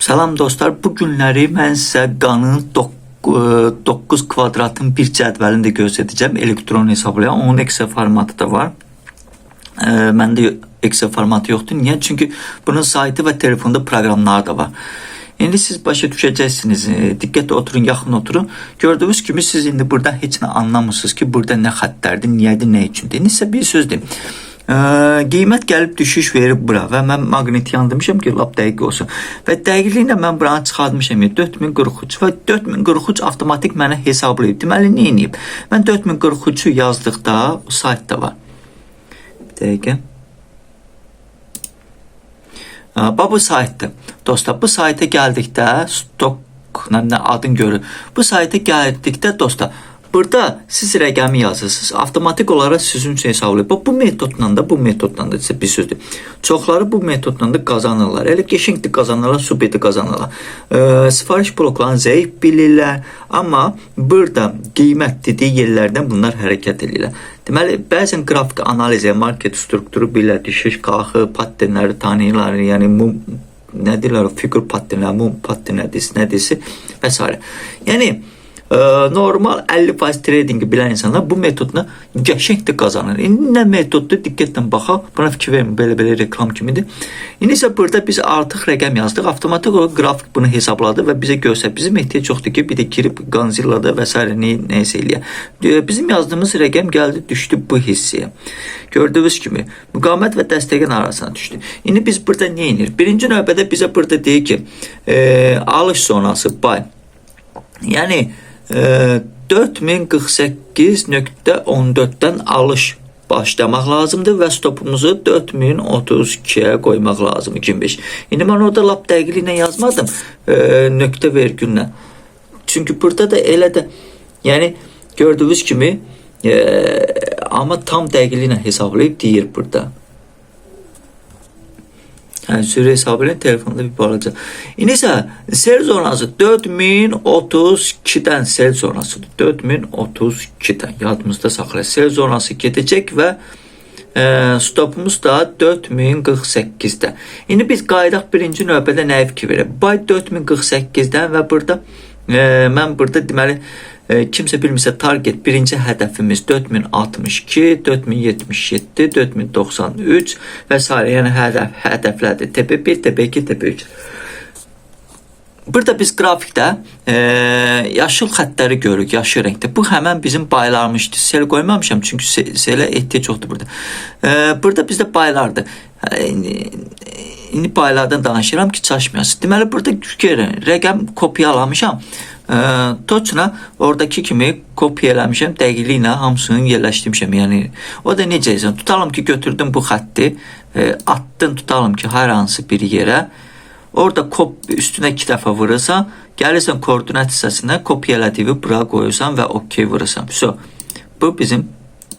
Salam dostlar, bu günləri mən sizə qanın 9 kvadratın bir cədvəlini də göstərəcəm. Elektron hesablayan. Onun Excel formatı da var. Məndə Excel formatı yoxdur. Niyə? Çünki bunun saytı və telefonda proqramları da var. İndi siz başa düşəcəksiniz. Diqqətlə oturun, yaxın oturun. Gördüyünüz kimi siz indi burada heç nə anlamırsınız ki, burada nə xəttlərdir, niyədir, nə üçündür. İndi sizə bir söz deyim. Qiymət gəlib düşüş verib bura və mən maqnit yandırmışam ki, lap dəqiq olsun. Və dəqiqliklə mən buranı çıxartmışam 4043 və 4043 avtomatik mənə hesablayıb. Deməli, nə edib? Mən 4043-ü yazdıqda o saytda var. Bir dəqiqə. Bax bu saytdır. Dostlar, bu sayta gəldikdə stok nə adını görür. Bu sayta gəldikdə dostlar, burada siz rəqəmi yazırsınız. Avtomatik olaraq sizin üçün hesablayır. Bax bu metodla da, bu metodla da sizə bir sözdür. Çoxları bu metodla da qazanırlar. Elə qəşəng də qazanırlar, super də qazanırlar. Sifariş bloklarını zəif bilirlər, amma burada qiymət dediyi yerlərdən bunlar hərəkət edirlər. Deməli, bəzən qrafik analizi, market strukturu bilirlər, düşüş, qalxı, patternləri tanıyırlar, yəni mum nə deyirlər, o fiqur patternləri, mum pattern nədirsə, nədirsə və s. Yəni normal 50% tradingi bilən insanlar bu metodla qəşəng də qazanır. İndi nə metoddur? Diqqətlə baxaq. Buna fikir verməyin, belə-belə reklam kimidir. İndi isə burada biz artıq rəqəm yazdıq. Avtomatik olaraq qrafik bunu hesabladı və bizə göstər. Bizim ehtiyac yoxdur ki, bir də girib Gunzilla'da və s. Neysə eləyə. Bizim yazdığımız rəqəm gəldi, düşdü bu hissəyə. Gördüyünüz kimi müqavimət və dəstəyin arasına düşdü. İndi biz burada nə edirik? Birinci növbədə bizə burada deyir ki, alış zonası buy. Yəni 4048.14-dən alış başlamaq lazımdır və stopumuzu 4032-yə qoymaq lazımdır 25. İndi mən orada lap dəqiqliklə yazmadım, nöqtə vergüllə. Çünki burada da elə də, yəni gördüyünüz kimi amma tam dəqiqliklə hesablayıb deyir burada. Yəni sürü hesabı ilə telefonda bir balaca. İndi isə sell zonası 4032-dən sell zonasıdır. 4032-dən yadımızda saxlayın. Sell zonası gedəcək və stopumuz da 4048-də. İndi biz qayıdaq birinci növbədə nəyə fikir verək? Buy 4048-dən və burada mən burada deməli kimsə bilmirsə target birinci hədəfimiz 4062, 4077, 4093 və s. Yəni hədəflərdir. TP1, TP2, TP3. Burada biz qrafikdə yaşıl xəttləri görürük, yaşıl rəngdə. Bu həmən bizim buylarımızdır. Sell qoymamışam çünki sellə ehtiyac yoxdur burada. Burada bizdə buylardır. İndi buylardan danışıram ki, çaşmayasınız. Deməli burada görün, rəqəm kopyalamışam. Toçna oradakı kimi kopya eləmişəm, dəqiqliklə hamısını yerləşdirmişəm. Yəni o da necə etsən? Tutalım ki, götürdüm bu xətti, atdın tutalım ki, hər hansı bir yerə. Orada üstünə iki dəfə vurursan, gəlirsən koordinat hissəsinə, kopya elədiyi bura qoyursan və OK vurursan. So, bu bizim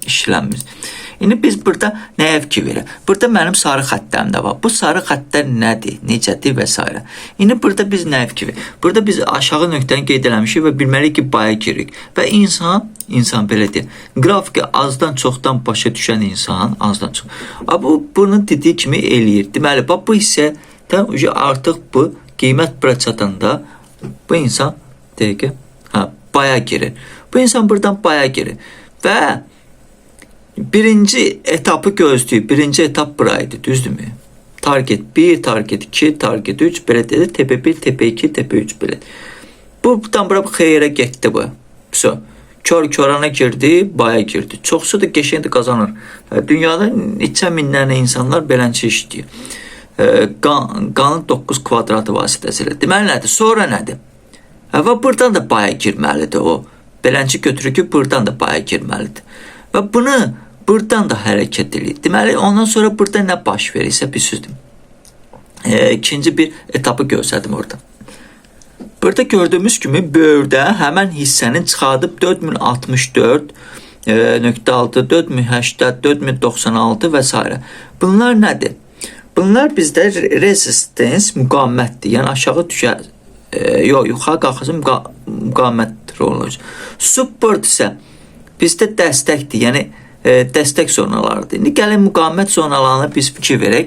işlemimiz. İndi biz burada nəyə fikir verək? Burada mənim sarı xəttlərim də var. Bu sarı xəttlər nədir, necədir və s. İndi burada biz nəyə fikir verək? Burada biz aşağı nöqtəni qeyd eləmişik və bilməliyik ki, baya giririk. Və insan belə deyir, qrafiki azdan çoxdan başa düşən insan, azdan çox. A, bu bunun dediyi kimi eləyir. Deməli, bax bu hissədən artıq bu qiymət bura çatanda bu insan dəqiqə, hə, baya girir. Bu insan buradan baya girir. Və birinci etapı gözləyir. Birinci etap buraydı, düzdürmü? Target 1, target 2, target 3 belə dedi. TP1, TP2, TP3 belə. Buradan bura xeyrə getdi bu. So, kör körana girdi, baya girdi. Çoxsu da qəşəng də qazanır. Dünyada neçə minlərlə insanlar beləncə işləyir. Qanın 9 kvadratı vasitəsilə. Deməli nədir? Sonra nədir? Və buradan da baya girməlidir o. Beləncə götürür ki, buradan da baya girməlidir. Və bunu buradan da hərəkət eləyir. Deməli, ondan sonra burada nə baş verirsə bir sözdür. İkinci bir etapı göstərdim orada. Burada gördüyümüz kimi böyürdə həmən hissənin çıxardıb 4064 nöqtə 6, 4080, 4096 və s. Bunlar nədir? Bunlar bizdə resistance, müqavimətdir. Yəni aşağı düşər, yox, yuxarı qalxırsa müqavimət rolu oynayır. Support isə bizdə dəstəkdir. Yəni dəstək zonalarıdır. İndi gəlin müqavimət zonalarına biz fikir verək.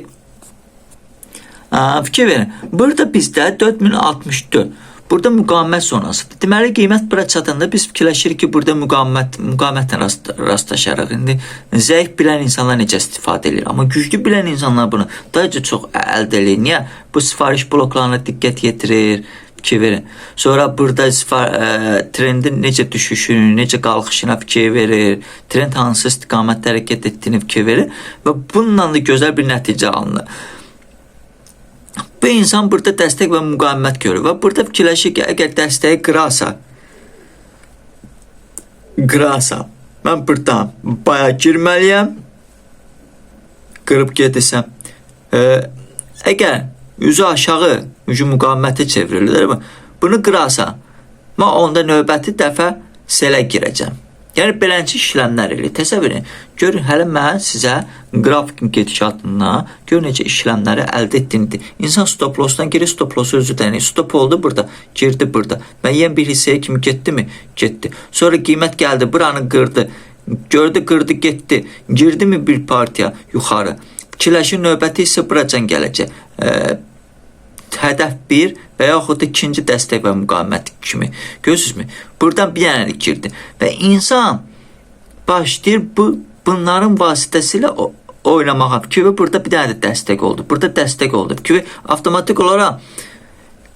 Fikir verin. Burada bizdə 4064. Burada müqavimət zonasıdır. Deməli qiymət bura çatanda biz fikirləşirik ki, burada müqavimətlə rastlaşarıq. İndi zəif bilən insanlar necə istifadə edir? Amma güclü bilən insanlar bunu daha çox əldə edir. Niyə? Bu sifariş bloklarına diqqət yetirir. Fikir verin. Sonra burada trendin necə düşüşünü, necə qalxışına fikir verir. Trend hansı istiqamətdə hərəkət etdiyini fikir verir və bununla da gözəl bir nəticə alınır. Bu insan burada dəstək və müqavimət görür və burada fikirləşir ki, əgər dəstəyi qırarsa, mən buradan baya girməliyəm. Qırıb gedirsəm. Əgər üzü aşağı, üzü müqavimətə çevrilir, bunu qırarsa, mən onda növbəti dəfə selə girəcəm. Yəni beləncə işləmlər eləyir. Təsəvvür edin. Görün hələ mən sizə qrafikin gedişatından gör necə işləmləri əldə etdiyini. İnsan stop loss'dan girir, stop loss'u özü dənir. Stop oldu burada, girdi burada. Müəyyən bir hissəyə kimi getdi mi? Getdi. Sonra qiymət gəldi, buranı qırdı. Gördü, qırdı, getdi. Girdi mi bir partiya yuxarı? Fikirləşin növbəti hissə buracan gələcək. Hədəf 1 və yaxud da ikinci dəstək və müqavimət kimi. Görürsünüzmü? Buradan bir dənə girdi. Və insan başlayır bunların vasitəsilə oynamağa. Fikir burada bir dənə də dəstək oldu. Burada dəstək oldu. Fikir avtomatik olaraq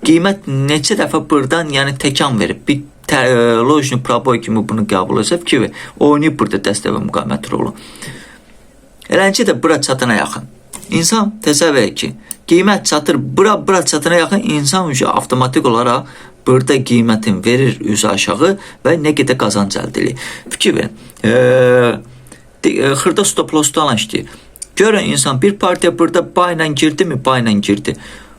qiymət neçə dəfə buradan yəni təkan verib. Bir ложный пробой kimi bunu qəbul etsə, fikir oynayıb burada dəstək və müqavimət rolu. Eləncə də bura çatana yaxın. İnsan təsəvvür et ki, qiymət çatır, bura çatana yaxın insan avtomatik olaraq burada qiymətin verir üzü aşağı və nə qədər qazanc əldə edir. Fikir verin. Xırda stop loss'dan işləyir. Görün insan bir partiya burada buy ilə girdi mi? Buy ilə girdi.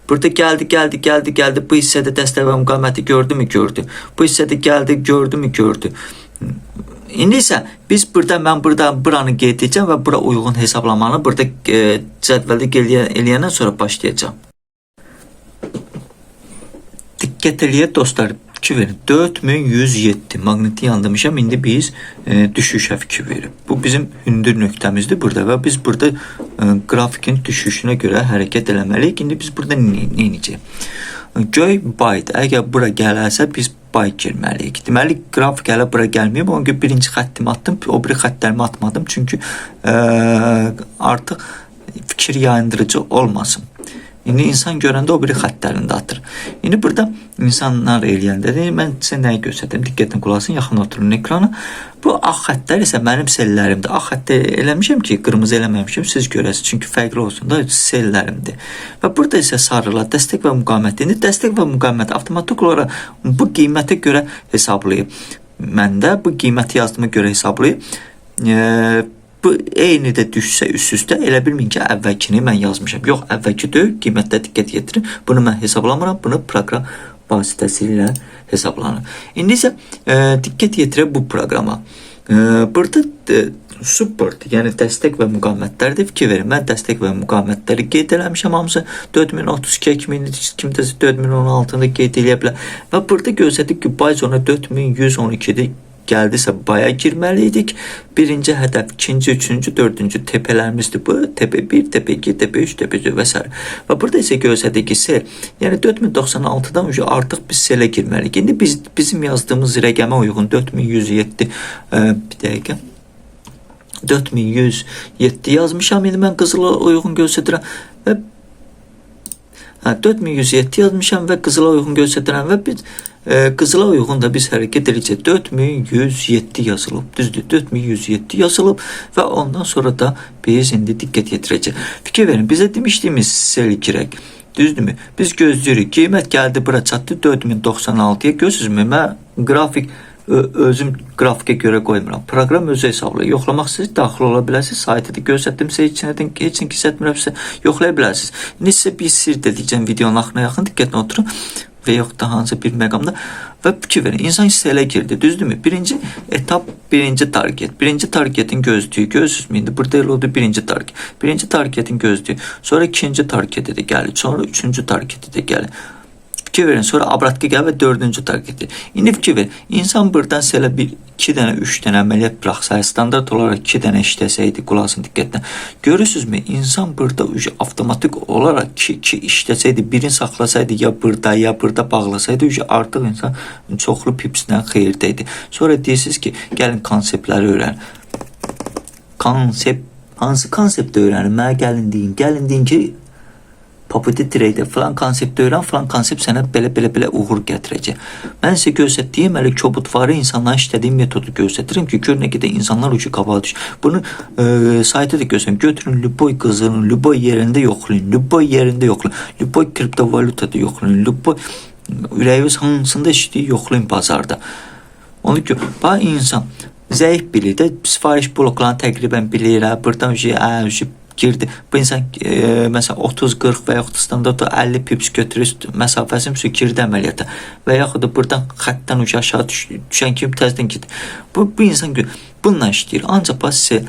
Burada gəldi, gəldi, gəldi, gəldi. Bu hissədə dəstək və müqaviməti gördü mü? Gördü. Bu hissədə gəldi, gördü mü? Gördü. İndi isə biz burada mən burada buranı qeyd edəcəm və bura uyğun hesablamanı burada cədvəldə qeyd eləyəndən sonra başlayacağam. Diqqət eləyək dostlar, fikir verin. 4107 maqniti yandırmışam. İndi biz düşüşə fikir verib. Bu bizim hündür nöqtəmizdir burada və biz burada qrafikin düşüşünə görə hərəkət eləməliyik. İndi biz burada nə edəcəyik? Göy buydır. Əgər bura gələrsə biz buy girməliyik. Deməli qrafik hələ bura gəlməyib. Ona görə birinci xəttimi atdım. O biri xəttlərimi atmadım. Çünki artıq fikir yayındırıcı olmasın. İndi insan görəndə o biri xəttlərini də atır. İndi burada insanlar eləyəndə deyir, mən sizə nəyi göstərdim? Diqqətlə qulaq asın, yaxın oturun ekrana. Bu ağ xəttlər isə mənim sellərimdir. Ağ xəttə eləmişəm ki, qırmızı eləməmişəm, siz görəsiniz. Çünki fərqli olsun da sellərimdir. Və burada isə sarılar dəstək və müqavimət. İndi dəstək və müqavimət avtomatik olaraq bu qiymətə görə hesablayıb. Məndə bu qiyməti yazdığıma görə hesablayıb. Bu eyni də düşsə üst-üstə elə bilməyin ki, əvvəlkini mən yazmışam. Yox, əvvəlki deyil, qiymətdə diqqət yetirin. Bunu mən hesablamıram, bunu proqram vasitəsilə hesablanır. İndi isə diqqət yetirək bu proqrama. Burada support, yəni dəstək və müqavimətlərdir. Fikir verin, mən dəstək və müqavimətləri qeyd eləmişəm hamısı 4032 kimi, kimdəsə 4016-nı qeyd eləyə bilər. Və burada göstərdik ki, buy zona 4112-dir. Gəldisə baya girməli idik. Birinci hədəf, ikinci, üçüncü, dördüncü təpələrimizdir bu. Təpə 1, təpə 2, təpə 3, təpə 4 və s. Və burada isə göstərdik ki, sell, yəni 4096-dan artıq biz sellə girməliyik. İndi bizim yazdığımız rəqəmə uyğun 4107, bir dəqiqə. 4107 yazmışam. İndi mən qızıla uyğun göstərirəm və 4107 yazmışam və qızıla uyğun göstərirəm və biz qızıla uyğun da biz hərəkət edəcəyik. 4107 yazılıb. Düzdür, 4107 yazılıb və ondan sonra da biz indi diqqət yetirəcəyik. Fikir verin, bizə demişdiyimiz sell girək. Düzdürmü? Biz gözləyirik. Qiymət gəldi bura çatdı 4096-ya. Görürsünüzmü? Mən qrafik özüm qrafikə görə qoymuram. Proqram özü hesablayır. Yoxlamaq istəyirsiniz, daxil ola bilərsiniz. Saytı da göstərdim sizə, heç nədən heç nə gizlətmirəm sizə. Yoxlaya bilərsiniz. İndi sizə bir sir də deyəcəm videonun axırına yaxın diqqətlə oturun və yox da hansısa bir məqamda və fikir verin. İnsan sellə girdi, düzdürmü? Birinci etap, birinci target. Birinci targetin gözlüyü, görürsünüzmü? İndi burada elə oldu birinci target. Birinci targetin gözlüyü. Sonra ikinci targetə də gəlir. Sonra üçüncü targetə də gəlir. Fikir verin, sonra abratqa gəlir və dördüncü targeti. İndi fikir verin, insan buradan elə bir, iki dənə, üç dənə əməliyyat buraxsa, standart olaraq iki dənə işləsəydi, qulaq asın diqqətlə. Görürsünüzmü, insan burada avtomatik olaraq 2 işləsəydi, birini saxlasaydı, ya burada, ya burada bağlasaydı, artıq insan çoxlu pipslə xeyirdə idi. Sonra deyirsiniz ki, gəlin konseptləri öyrənin. Konsept, hansı konsepti öyrənin? Mənə gəlin deyin, gəlin deyin ki, Papiti trader falan konsepti öyrən, falan konsept sənə belə belə belə uğur gətirəcək. Mən sizə göstərdiyim elə kobudvarı insanların işlədiyi metodu göstərirəm ki, gör nə qədər insanlar ucu qabağa düşür. Bunu saytda da göstərirəm. Götürün lüboy qızılın, lüboy yerində yoxlayın, lüboy yerində yoxlayın, lüboy kriptovalutada yoxlayın, lüboy ürəyiniz hansında işləyir yoxlayın bazarda. Onu ki, bax insan zəif bilir də sifariş bloklarını təqribən bilir, hə, buradan girdi. Bu insan məsələn 30-40 və yaxud da standart 50 pips götürür məsafəsi üçün girdi əməliyyata və yaxud da buradan xəttdən ucu aşağı düşən kimi təzədən gedir. Bu insan bununla işləyir. Ancaq bax sizə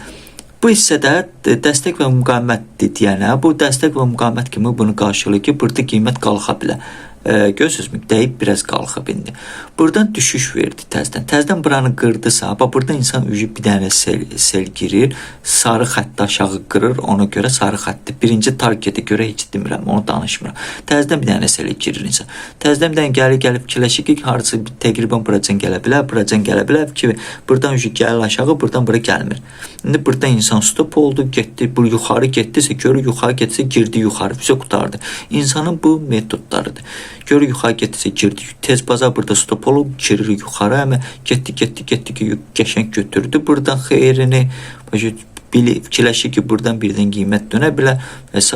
bu hissədə dəstək və müqavimətdir deyənə, bu dəstək və müqavimət kimi bunu qarşılayır ki, burada qiymət qalxa bilər. Görürsünüzmü? Dəyib biraz qalxıb indi. Buradan düşüş verdi təzədən. Təzədən buranı qırdısa, bax burada insan ücü bir dənə sel girir, sarı xətti aşağı qırır, ona görə sarı xətti. Birinci targetə görə heç demirəm, onu danışmıram. Təzədən bir dənə selə girir insan. Təzədən bir dənə gəlir, gəlib fikirləşir ki, harasa bir təqribən buracan gələ bilər, buracan gələ bilər ki, buradan ücü gəlir aşağı, buradan bura gəlmir. İndi burada insan stop oldu, getdi, bu yuxarı getdisə, görür yuxarı getsə girdi yuxarı, vəsə qurtardı. İnsanın bu metodlarıdır. Görür yuxarı getdisə girdi. Tez bazar burada stop olub girir yuxarı, amma getdi, getdi, getdi ki, qəşəng götürdü buradan xeyrini. Başa fikirləşir ki, buradan birdən qiymət dönə bilər və s.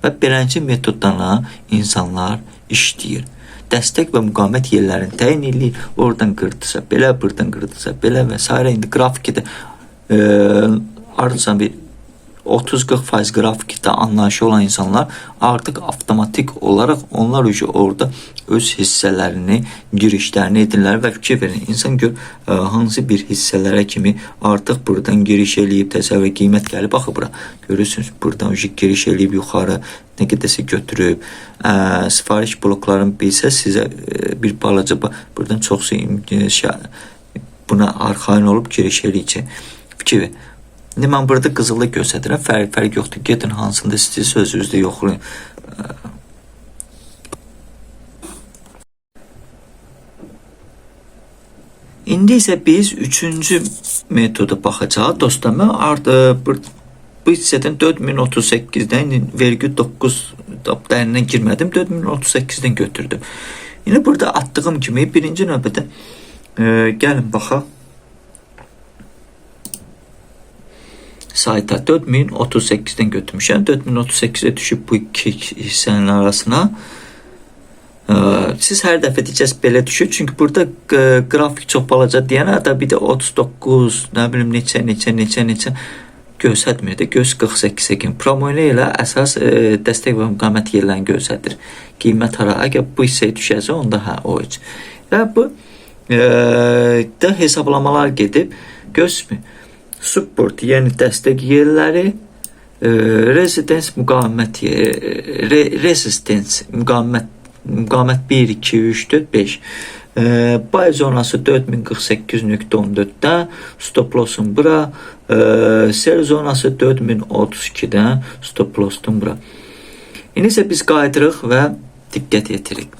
Və beləncə metodlarla insanlar işləyir. Dəstək və müqavimət yerlərini təyin eləyir. Oradan qırdısa belə, buradan qırdısa belə və s. İndi qrafikdə hardasa bir 30-40% qrafikdə anlayışı olan insanlar artıq avtomatik olaraq onlar üçün orada öz hissələrini, girişlərini edirlər və fikir verin. İnsan gör hansı bir hissələrə kimi artıq buradan giriş eləyib, təsəvvür qiymət gəlib axı bura. Görürsünüz, buradan giriş eləyib yuxarı nə qədərsə götürüb, sifariş bloklarını bilsə sizə bir balaca buradan çoxsu buna arxayın olub giriş eləyəcək. Fikir verin. İndi mən burada qızılı göstərirəm. Fərq yoxdur. Gedin hansında istəyirsiniz özünüzdə yoxlayın. İndi isə biz üçüncü metoda baxacağıq. Dostlar, mən artıq bu hissədən 4038-dən vergül 9 dərindən girmədim. 4038-dən götürdüm. İndi burada attığım kimi birinci növbədə gəlin baxaq. Sayta 4038-dən götürmüşəm. 4038-ə düşüb bu iki hissənin arasına. Siz hər dəfə deyəcəksiniz belə düşür. Çünki burada qrafik çox balaca deyənə də bir də 39, nə bilim neçə, neçə, neçə, neçə göstərmir də. Göz 48-ə kimi. Promoyla ilə əsas dəstək və müqavimət yerlərini göstərir. Qiymət hara? Əgər bu hissəyə düşərsə onda hə o heç. Və bu da hesablamalar gedib. Görsünüzmü? Support, yəni dəstək yerləri, resistance müqavimət resistance müqavimət 1 2 3 4 5. Buy zonası 4048.14-də, stop loss'um bura, sell zonası 4032-də, stop loss'um bura. İndi isə biz qayıdırıq və diqqət yetirik.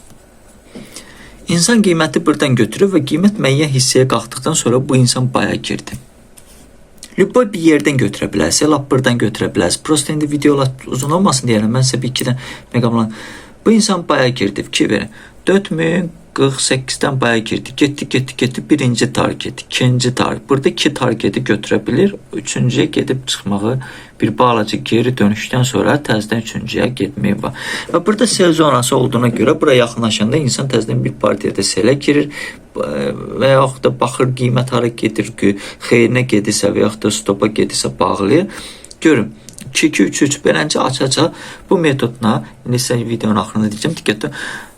İnsan qiyməti buradan götürür və qiymət müəyyən hissəyə qalxdıqdan sonra bu insan baya girdi. Lüboy bir yerdən götürə bilərsiniz, lap buradan götürə bilərsiniz. Prosta indi videolar uzun olmasın deyərəm. Mən sizə bir iki dənə məqamla. Bu insan baya girdi. Fikir verin. 4048-dən baya girdi. Getdi, getdi, getdi. Birinci target, ikinci target. Burada iki targeti götürə bilir. Üçüncüyə gedib çıxmağı bir balaca geri dönüşdən sonra təzədən üçüncüyə getməyi var. Və burada sell zonası olduğuna görə bura yaxınlaşanda insan təzədən bir partiyada selə girir və yaxud da baxır qiymət hara gedir ki, xeyrinə gedirsə və yaxud da stopa gedirsə bağlayır. Görün 2 2 3 3 beləncə aça-aça bu metodla indi sizə videonun axırında deyəcəm diqqətli.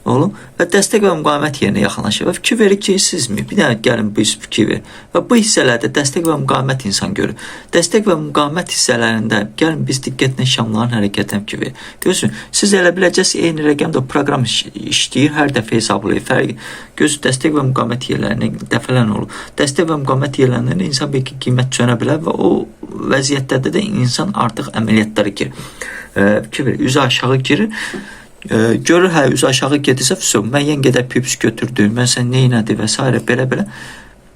Oğlum və dəstək və müqavimət yerinə yaxınlaşır və fikir verir ki, sizmi? Bir dənə gəlin bu fikir verin. Və bu hissələrdə dəstək və müqavimət insan görür. Dəstək və müqavimət hissələrində gəlin biz diqqətlə şamların hərəkətinə fikir verin. Görürsün, siz elə biləcəksiniz eyni rəqəmdə proqram işləyir, hər dəfə hesablayır. Fərq görürsün, dəstək və müqavimət yerlərinə dəfələrlə olur. Dəstək və müqavimət yerlərində insan belki qiymət çönə bilər və o vəziyyətlərdə də insan artıq əməliyyatlara girir. Fikir verin, üzü aşağı girir. Görür, hə, üzü aşağı gedirsə, vəsə, müəyyən qədər pips götürdü, məsələn, nə elədi və s. belə-belə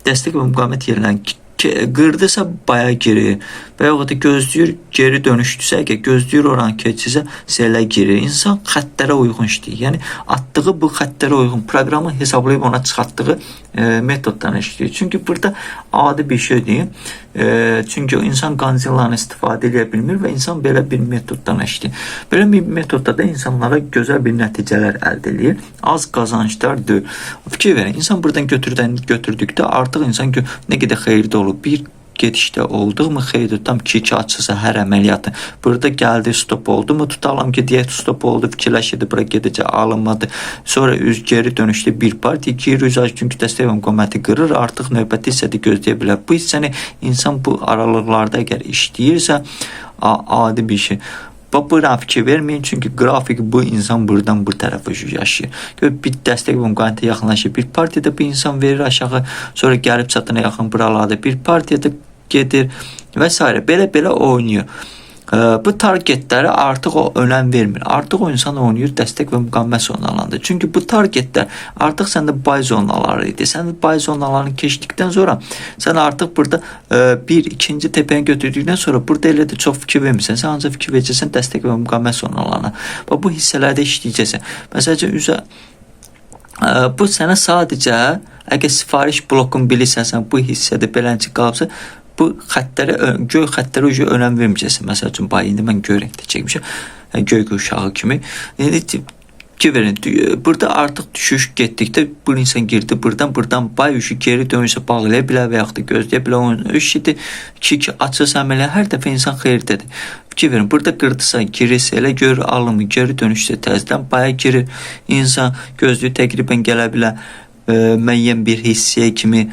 dəstək və müqavimət yerlərini qırdısa baya girir və yaxud da gözləyir geri dönüşdüsə, əgər gözləyir oranı keçirsə, selə girir. İnsan xəttlərə uyğun işləyir. Yəni atdığı bu xəttlərə uyğun proqramı hesablayıb ona çıxartdığı metoddan işləyir. Çünki burada adi bir şey deyil. Çünki insan qanzillarını istifadə edə bilmir və insan belə bir metoddan işləyir. Belə bir metodda da insanlara gözəl bir nəticələr əldə edir. Az qazanclar deyil. Fikir verin, insan buradan götürdükdə artıq insan nə qədər xeyirli olur. Bir gedişdə oldu mu xeyirdir. Tam 2-2 açılsa hər əməliyyatı. Burada gəldi stop oldu mu tutalım ki deyək stop oldu fikirləşirdi bura gedəcək alınmadı. Sonra üz geri dönüşdə bir partiya girir üz aç çünki dəstək və müqaviməti qırır. Artıq növbəti hissədə gözləyə bilər. Bu hissəni insan bu aralıqlarda əgər işləyirsə adi bir şey. Bax bura fikir verməyin çünki qrafik bu insan buradan bu tərəfə yaşayır. Gör bir dəstək və müqavimətə yaxınlaşır. Bir partiyada bir insan verir aşağı, sonra gəlib çatana yaxın buralarda bir partiyada gedir və s. Belə-belə oynayır. Bu targetlərə artıq o önəm vermir. Artıq o insan oynayır dəstək və müqavimət zonalarında. Çünki bu targetlər artıq səndə buy zonaları idi. Sən buy zonalarını keçdikdən sonra sən artıq burada bir ikinci təpəni götürdükdən sonra burada elə də çox fikir vermirsən. Sən ancaq fikir verəcəksən dəstək və müqavimət zonalarına. Bax bu hissələrdə işləyəcəksən. Məsəl üçün üzə bu sənə sadəcə əgər sifariş blokunu bilirsənsə, bu hissədə beləncə qalıbsa, bu xəttlərə, göy xəttlərə ucu önəm verməyəcəksən. Məsəl üçün, bax, indi mən göy rəngdə çəkmişəm. Yəni, göy quşağı kimi. İndi fikir verin, burada artıq düşüş getdikdə bu insan girdi buradan bay ucu geri dönüşə bağlaya bilər və yaxud da gözləyə bilər. Onun 3 idi, 2-2 açılsa əməliyyat hər dəfə insan xeyirdədir. Fikir verin, burada qırdısa, girirsə, elə görür alımı, geri dönüşsə təzədən baya girir. İnsan gözlüyü təqribən gələ bilər müəyyən bir hissəyə kimi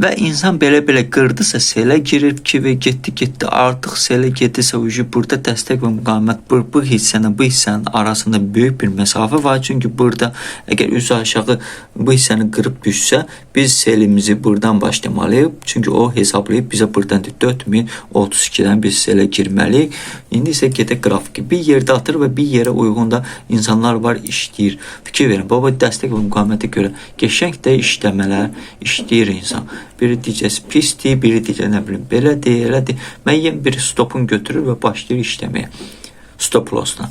və insan belə-belə qırdısa selə girir ki və getdi artıq selə gedirsə ucu burada dəstək və müqavimət bu hissənin bu hissənin arasında böyük bir məsafə var. Çünki burada əgər üzü aşağı bu hissəni qırıb düşsə biz selimizi buradan başlamalıyıq. Çünki o hesablayıb bizə buradan 4032-dən biz selə girməliyik. İndi isə gedək qrafik. Bir yerdə atır və bir yerə uyğun da insanlar var işləyir. Fikir verin, baba dəstək və müqavimətə görə qəşəng də işləmələr işləyir insan. Biri deyəcək pisdir, biri deyəcək nə bilim belədir, elədir. Müəyyən bir stopun götürür və başlayır işləməyə. Stop lossla.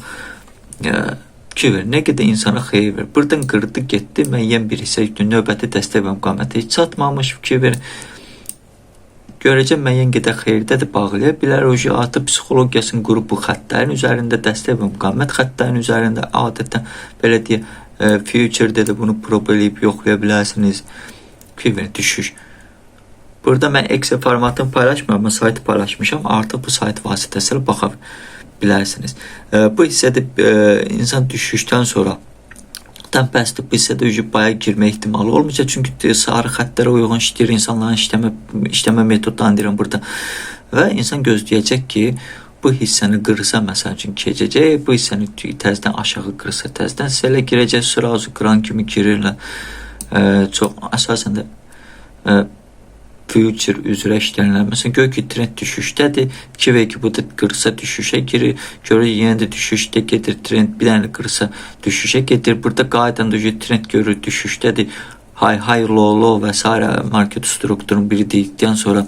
Fikir verin, nə qədər insana xeyir verir. Buradan qırdı, getdi, müəyyən bir hissə növbəti dəstək və müqavimətə heç çatmamış, fikir verin. Görəcək müəyyən qədər xeyirdə də bağlaya bilər. O artıq psixologiyasını qurub bu xəttlərin üzərində, dəstək və müqavimət xəttlərinin üzərində adətən belə deyək, future-də də bunu proba eləyib yoxlaya bilərsiniz. Fikir verin, düşüş. Burada mən Excel formatını paylaşmıram, mən saytı paylaşmışam. Artıq bu sayt vasitəsilə baxa bilərsiniz. Bu hissədə insan düşüşdən sonra tam bəsdir bu hissədə ucu baya girmə ehtimalı olmayacaq. Çünki sarı xəttlərə uyğun işləyir insanların işləmə metodlarını deyirəm burada. Və insan gözləyəcək ki, bu hissəni qırsa məsəl üçün keçəcək, bu hissəni təzədən aşağı qırsa təzədən selə girəcək, sırazu qıran kimi girirlər. Çox əsasən də future üzrə işlənirlər. Məsələn, gör ki, trend düşüşdədir. 2 və 2 burada qırsa düşüşə girir. Görür yenə də düşüşdə gedir trend. Bir dənə qırsa düşüşə gedir. Burada qayıdan da trend görür düşüşdədir. High, high, low, low və s. market strukturun biri dedikdən sonra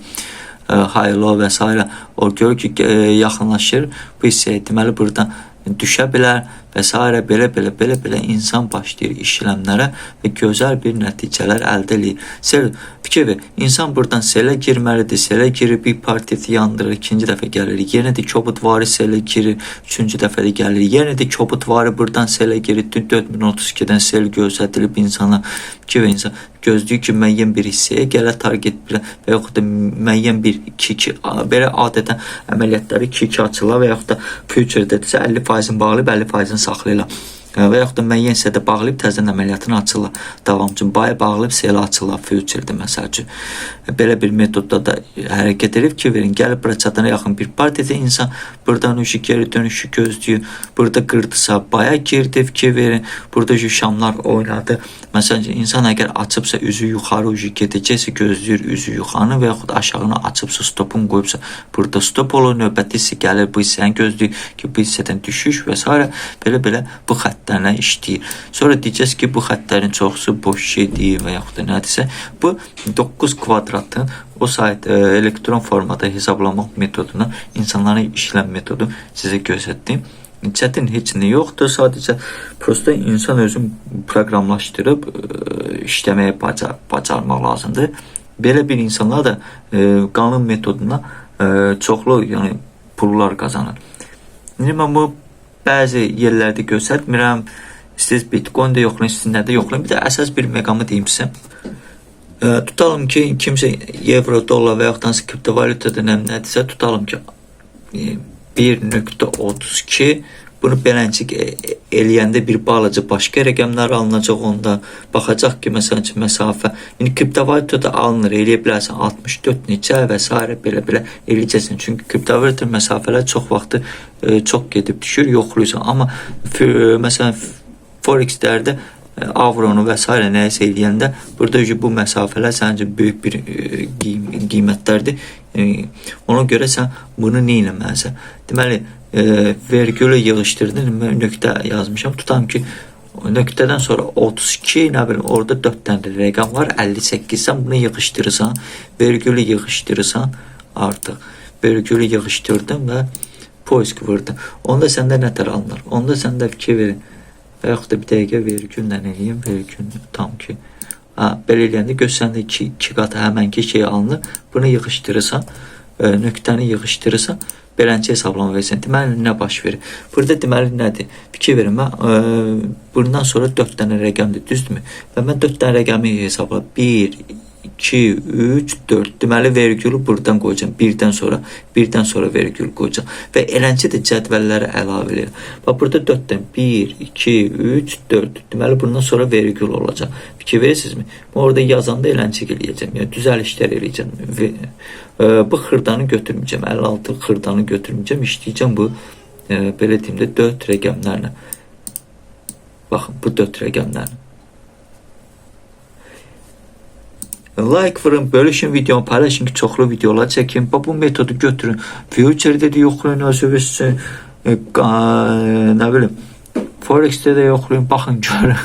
high, low və s. o görür ki, yaxınlaşır. Bu hissəyə deməli buradan düşə bilər və s. belə-belə insan başlayır işləmlərə və gözəl bir nəticələr əldə eləyir. Sel, fikir ver, insan buradan selə girməlidir. Selə girir, bir partiyeti yandırır, ikinci dəfə gəlir. Yenə də kobudvari selə girir, üçüncü dəfə də gəlir. Yenə də kobudvari buradan selə girir. 4032-dən sel gözlədilib insana. Fikir ver, insan gözləyir ki, müəyyən bir hissəyə gələ target bir və yaxud da müəyyən bir 2-2 belə adətən əməliyyatları 2-2 açırlar və yaxud da future-dədirsə 50%-ni bağlayıb 50%-ni saxlayırlar. Və yaxud da müəyyən hissədə bağlayıb təzədən əməliyyatını açırlar. Davam üçün buy bağlayıb sell açırlar future-də məsəl üçün. Belə bir metodda da hərəkət edib ki, verin gəlib bura çatana yaxın bir partiyada insan buradan uşu geri dönüşü gözləyir. Burada qırdısa baya girdi, fikir verin. Burada şamlar oynadı. Məsələn, insan əgər açıbsa üzü yuxarı ucu gedəcəksə gözləyir üzü yuxarını və yaxud aşağını açıbsa stopun qoyubsa burada stop olur. Növbəti hissə gəlir bu hissəni gözləyir ki, bu hissədən düşüş və s. Belə-belə bu xəttlərlə işləyir. Sonra deyəcəz ki, bu xəttlərin çoxusu boş şeydir və yaxud da nədirsə, bu 9 kvadratın o sayt elektron formada hesablamaq metodunu, insanların işləm metodu sizə göstərdim. Çətin heç nə yoxdur. Sadəcə prosta insan özünü proqramlaşdırıb işləməyə bacarmaq lazımdır. Belə bir insanlar da qanun metoduna çoxlu, yəni pullar qazanır. İndi mən bu bəzi yerlərdə göstərmirəm. İstəyirsiniz Bitcoin-də yoxlayın, istəyirsiniz nədə yoxlayın. Bir də əsas bir məqamı deyim sizə. Tutalım ki, kimsə evro, dollar və yaxud hansı kriptovalyutada nədirsə, tutalım ki 1.32 bunu beləncik eləyəndə bir balaca başqa rəqəmlər alınacaq onda. Baxacaq ki, məsələn üçün məsafə. İndi kriptovalyutada alınır, eləyə bilərsən 64 neçə və s. belə-belə eləyəcəksən. Çünki kriptovalyuta məsafələr çox vaxtı çox gedib düşür, yoxlayırsan. Amma məsələn Forex-lərdə avronu və s. nəyisə eləyəndə burada bu məsafələr sənin üçün böyük bir qiymətlərdir. Ona görə sən bunu nə etməlisən? Deməli, vergülü yığışdırdın, mən nöqtə yazmışam. Tutam ki, nöqtədən sonra 32, nə bilim, orada 4 dənə də rəqəm var, 58. Sən bunu yığışdırırsan, vergülü yığışdırırsan artıq. Vergülü yığışdırdın və poisk vurdun. Onda səndə nətər alınır? Onda səndə fikir verin. Və yaxud da bir dəqiqə vergüllə eləyim, vergül tam ki. Ha, belə eləyəndə göstərəndə iki qatı həmənki şey alınır. Bunu yığışdırırsan, nöqtəni yığışdırırsan, beləncə hesablama versən. Deməli, nə baş verir? Burada deməli nədir? Fikir verin, mən bundan sonra 4 dənə rəqəmdir, düzdürmü? Və mən 4 dənə rəqəmi hesabla. 1, 2, 3, 4. Deməli, vergülü buradan qoyacağam. Birdən sonra vergül qoyacağam. Və eləncə də cədvəllərə əlavə eləyirəm. Bax, burada 4 dənə. 1, 2, 3, 4. Deməli, bundan sonra vergül olacaq. Fikir verirsinizmi? Mən orada yazanda eləncə eləyəcəm. Yəni, düzəlişlər eləyəcəm. Və, bu xırdanı götürməyəcəm. 56 xırdanı götürməyəcəm. İşləyəcəm bu, belə deyim də, 4 rəqəmlərlə. Baxın, bu 4 rəqəmlərlə. Like vurun, bölüşün videomu, paylaşın ki, çoxlu videolar çəkim. Bax, bu metodu götürün. Future-də də yoxlayın özünüz üçün. Nə bilim, Forex-də də yoxlayın. Baxın, görün.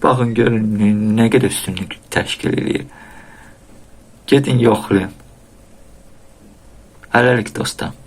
Baxın, görün nə qədər üstünlük təşkil eləyir. Gedin, yoxlayın. Hələlik dostlar.